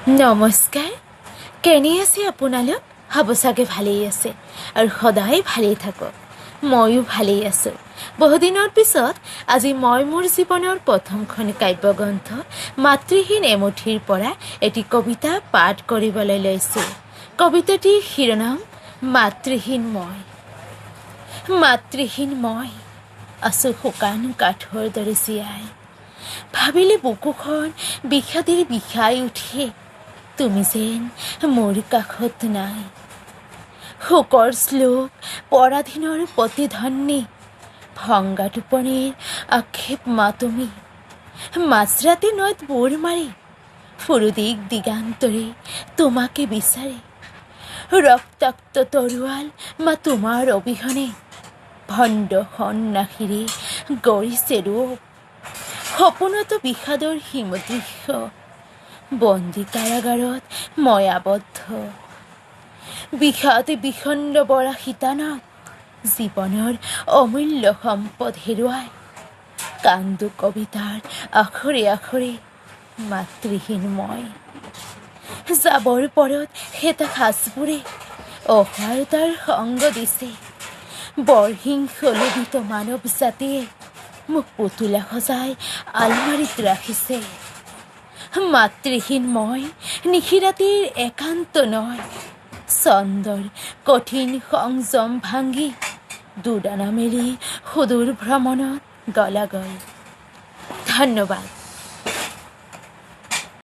নমস্কাৰ। কেনে আছে আপোনালোক? হ'ব চাগে ভালেই আছে আৰু সদায় ভালেই থাকক। ময়ো ভালেই আছোঁ। বহুদিনৰ পিছত আজি মই মোৰ জীৱনৰ প্ৰথমখন কাব্যগ্ৰন্থ মাতৃহীন এমুঠিৰ পৰা এটি কবিতা পাঠ কৰিবলৈ লৈছোঁ। কবিতাটিৰ শিৰোনাম মাতৃহীন মই। মাতৃহীন মই আছোঁ শুকান কাঠৰ দৰে জীয়াই। ভাবিলে বুকুখন বিষাদেৰে বিষাই উঠে, তুমি যেন মোৰ কাষত নাই। শোকৰ শ্লোক পৰাধীনৰ প্ৰতিধ্বনি, ভংগা টোপনিৰ আক্ষেপ মা তুমি। মাজৰাতি নৈত বুৰ মাৰি ফুৰো দিক দিগান্তৰে তোমাকে বিচাৰি। ৰক্তাক্ত তৰোৱাল মা তোমাৰ অবিহনে ভণ্ড সন্ন্যাসীৰে গঢ়িছে ৰূপ। সপোনতো বিষাদৰ হিমদৃশ্য, বন্দী কাৰাগাৰত মই আবদ্ধ। বিষাদ বিষণ্ণ বৰা শিতানত জীৱনৰ অমূল্য সম্পদ হেৰুৱাই কান্দো কবিতাৰ আখৰে আখৰে মাতৃহীন মই। যাবৰ পৰত শেঁতা সাজবোৰে অসহায়তাৰ সংগ দিছে। বৰহিংস লোভিত মানৱ জাতিয়ে মোক পুতলা সজাই আলমাৰিত ৰাখিছে। মাতৃহীন মই নিশিৰাতিৰ একান্ত নয়, ছন্দৰ কঠিন সংযম ভাঙি দুডানা মেলি সুদূৰ ভ্ৰমণত গলাগল। ধন্যবাদ।